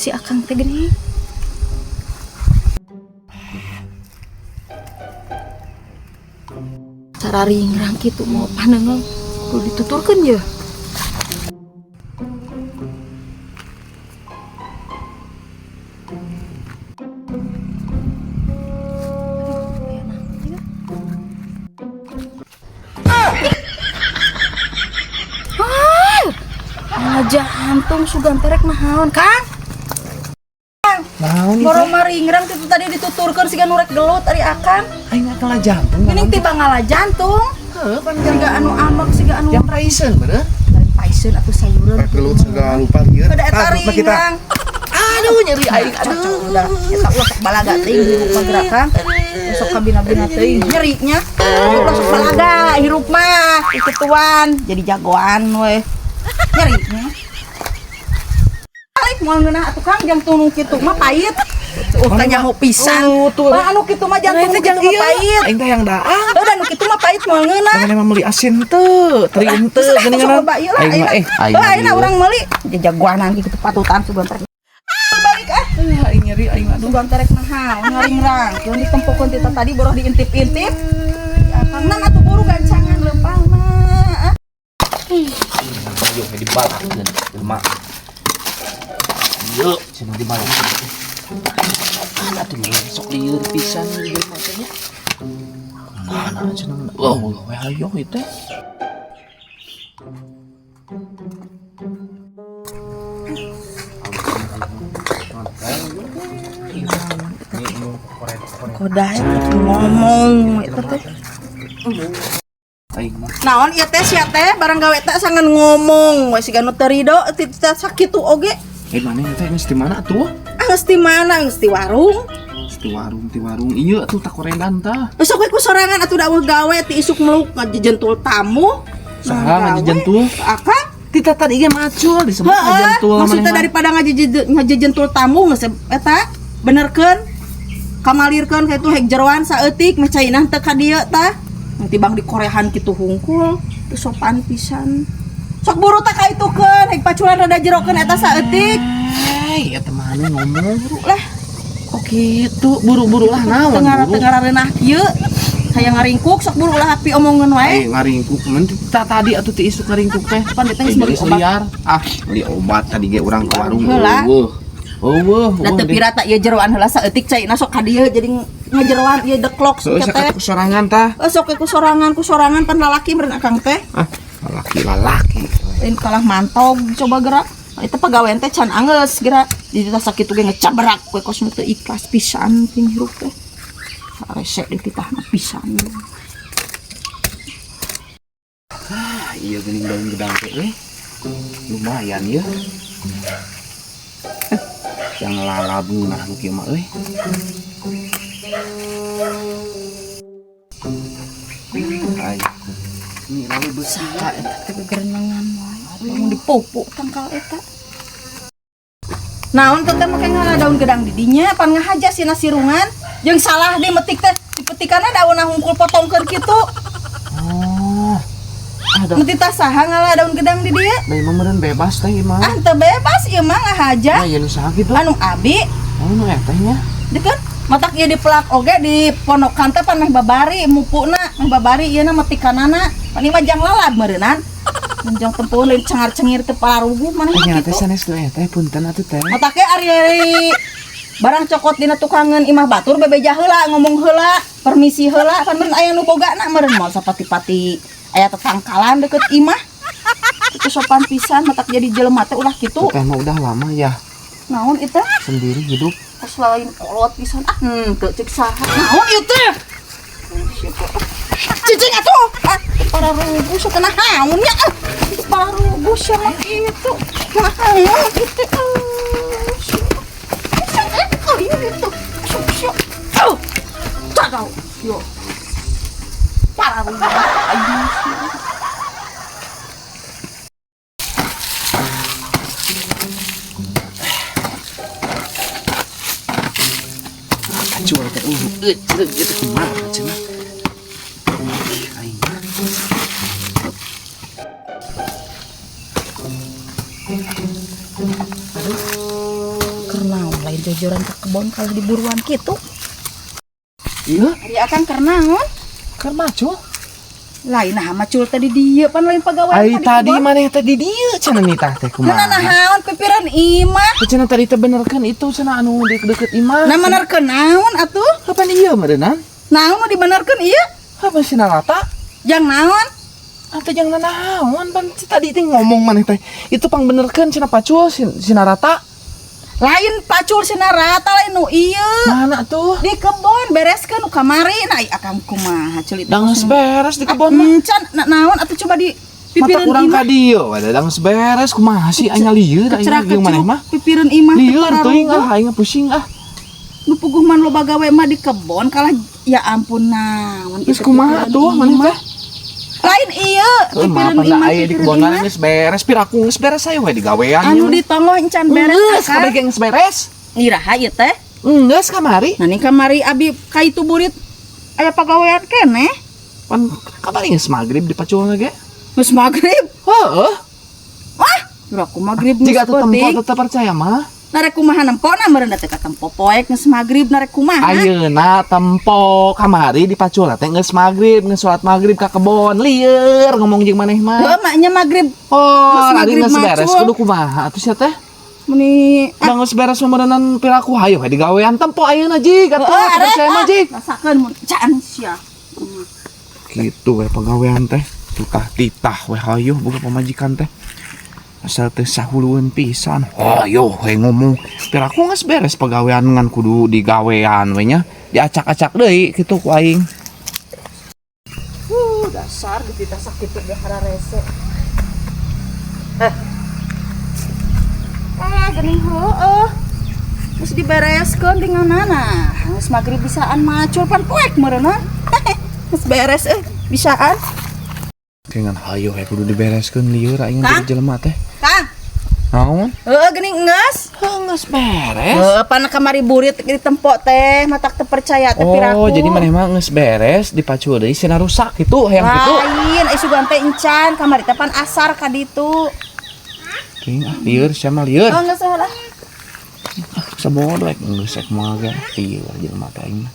Si Akang teh geuning. Sararingrang kitu mau paneunggeul kudu dituturkeun ye. Aduh, aya naon ieu? Ah, jantung sugan terek naon, Kang? Naon ieu? Boro maringrang itu tadi dituturkeun siga nu rek gelut ari Akang. Aing ngala jantung. Geuning tiba ngala jantung. Heuh, pan Siga anu amek siga anu jam raiseun bener. Lain paisen atuh sayuran. Rek gelut segala rupa lieur. Kada eta Tah, mah kita. ringrang. Aduh, nyeri aing. Cocok Aduh. udah. Eta ulah sok balaga teuing hirup mah gerakan. Sok kabina-bina teuing nyerinya. Ulah sok balaga hirup mah kituan jadi jagoan we. Nyerinya. Balik moal ngeunah atuh Kang jantung nu kitu mah pahit. Oh, tanya nyaho pisan. Oh, tuh. Wah, anu kitu mah jantung nu kitu mah pahit. Aing teh yang daang. Udah nu kitu mah pahit moal ngeunah. Jangan emang meuli asin teu, teri henteu geuningan. Sok loba ieu lah Aing mah ayeuna. eh aing. Oh, ayeuna urang meuli jajagoanan kitu patutan sugan terek. Balik ah. Aing nyeri aing aduh. Sugan terek mahal ngaringrang. Keun ditempokeun ti tadi boroh diintip-intip. Akang nan atuh buru gancangan leumpang mah. Ayo dibalakeun jelema. Ieu cenah dibalakeun. Sopan atuh mah sok lieur pisan jelema teh nya. Mana cenah oh we hayo ieu teh. Kodae ngomong eta teh. Aing mah Naon ieu teh sia teh barang gawe teh sangan ngomong we siga nu teu rido ti sakitu oge. eh mana teh geus di mana atuh? Ah geus di mana geus di warung. Di warung, di warung. Iya tuh takoredan tah. Besok we ku sorangan atuh da eueuh gawe ti isuk meluk ngajejentul tamu. Saha ngajejentul? Akang. Tita tadi ge macul disebut Heeh, ngajentul maksudnya daripada ngajejentul tamu geus eta benerkeun kamalirkeun ka itu hek jeroan saeutik meh cainah teu ka dieu tah. Nanti bang dikorehan kitu hungkul teu sopan pisan. Sok buru tah ka itukeun hek paculan rada jerokeun eta saeutik. Eh, eta mana ngomong Buru lah. Kok gitu? Buru-buru lah naon Tengara buru. tengara reunah kieu. Hayang ngaringkuk sok buru lah hapi omongeun wae. Eh, ngaringkuk men tita tadi atuh ti isuk ngaringkuk teh. Pan eta geus meuli obat. Liar. Ah, beli obat tadi ge urang ke warung. Heula. Eueuh. Eueuh. Da teu pira tak ieu jeroan heula saeutik caina sok ka dieu jadi ngajeroan ieu deklok Heeh, sok teh. sakat sorangan tah. Eh, sok ku sorangan ku sorangan pan lalaki meureun Akang teh. Ah, lalaki-lalaki. Lain kalah mantog coba gerak. Itu pagawean teh can anggeus gerak. Di titah sakitu ge ngecabrak we kos nu teu ikhlas pisan ting hirup teh. Rese di titahna pisan. Ah, iya geuning daun gedang teh euy. Lumayan ya. Yang lalab ngeunah nu kieu mah euy. Ai. Ini lalu beusi. Saha eta teh gegerenengan wae. Lamun dipupuk tangkal eta. Naon teh teh make ngala daun gedang di dinya pan ngahaja sina sirungan jeung salah di metik teh dipetikanna daunna hungkul potongkeun kitu. Oh. Ada. Meti tah saha ngala daun gedang di dieu? Da imah meureun bebas teh imah. Ah teu bebas ieu mah ngahaja. Nah, ieu nu saha kitu? Anu abi Oh, nu eta nya. dikeun matak ieu dipelak oge di ponokan teh pan meh babari mupukna meh babari ieu na metikanana pan ieu mah jang lalab meureunnan. Menjang tempuh lain cengar-cengir teu paruguh maneh mah Nya teh kitu. sanes nu eta punten atuh teh. Matak ge ari barang cokot dina tukangeun imah batur bebeja heula ngomong heula permisi heula pan meureun aya nu bogana meureun moal sapati-pati aya tetangkalan deket imah. Itu sopan pisan matak jadi jelema teh ulah kitu. Teh mah udah lama ya Naon itu? sendiri hidup. Pas lain kolot pisan ah henteu ceuk saha. Naon ieu teh? Cicing atuh. Ah, para rugus kena haun nya. Ah, para rugus sia mah kitu. Naon itu? Oh, iya gitu. Syuk syuk. Oh. Cakau. Yo. Para rugus. Aduh. Kacau teh eueuh ieu teh kumaha cenah. Aing mah. Ngajojoran ka kebon kalau di buruan kitu. Iya, Ari akang keur naon? Keur macul. Lain nah macul tadi dieu pan lain pagawean. Ari tadi maneh teh di dieu cenah nitah teh Nah, kumaha? naon pipiran imah? Cenah tadi teh benerkeun itu cenah anu deket-deket imah. Nah, menerkeun naon atuh? Kapan iya meureunnan? Naon nu dibenerkeun ieu? Apa sih rata? Jang naon? Atau jangan naon pan si tadi teh ngomong maneh teh. Itu pang benerkeun cenah pacul sina rata. Lain pacul sina rata, lain nu ieu. Mana tuh? Di kebon bereskeun nu kamari. Nah, akang kumaha ceuli? Da geus beres di kebon mah. Encan na naon atuh, coba di Mata pipireun kurang imah. ka dieu, ada da geus beres kumaha sih aing lieur aing Kecerak jeung maneh mah. pipireun imah teu Lieur teuing pararuguh. ah, aing pusing ah. Nu puguh man loba gawe mah di kebon kalah, ya ampun, naon Geus itu kumaha pipireun tuh maneh imah? teh? Lain ieu Heuh, mah pipireun pan da imah, aya di pipireun kebon imah. geus beres, piraku geus beres aya we digawean. Anu di tonggoh encan beres Geus, akang. kabeh ge geus beres. Iraha ieu teh? Geus kamari. Nah, ning kamari abi ka itu burit aya pagawean keneh. Pan kamari geus magrib di paculna ge. Geus magrib. Heeh. Wah, aku magrib Jika geus tuh tempo peuting. tetep percaya mah. Narek kumaha nempona meureun teh ka tempo poek geus magrib narek kumaha? Ayeuna tempo kamari di paculna teh geus magrib, geus salat magrib ka kebon, lieur ngomong jeung maneh mah. Heuh, maknya magrib. Oh, Geus ari magrib geus beres macul. kudu kumaha atuh sia teh? Meni Da geus beres meureunan piraku hayo we digawean tempo ayeuna jig atuh Heeh, teu percaya mah jig. Rasakeun mun can sia. Gitu we pagawean teh. Titah titah we hayo boga pamajikan teh. Asal teh sahulueun pisan. Hayo we ngomong. Piraku geus beres pagawean ngan kudu digawean we nya. Diacak-acak deui kitu ku aing. Dasar dititah sakit ge hararese. Eh. Eh, geuning heueuh. Geus dibereskeun dengan-nana. Geus magrib bisaan macul pan poek meureunna. Geus beres euy, bisaan. Dengan hayo we kudu dibereskeun, lieur aing Kang? jadi jelema teh. Kang, Naon? heueuh geuning geus. Heuh, geus beres. Heueuh, pan kamari burit di tempo teh, matak teu percaya teh piraku. Oh, jadi maneh mah geus beres dipacul deui cenah rusak gitu hayang kitu. Lain, eh sugan teh encan kamari teh pan asar ka ditu. Ting ah lieur sia mah lieur. Oh, geus lah. Ah, sabodo ek geus ek mah ge lieur jelema teh aing mah.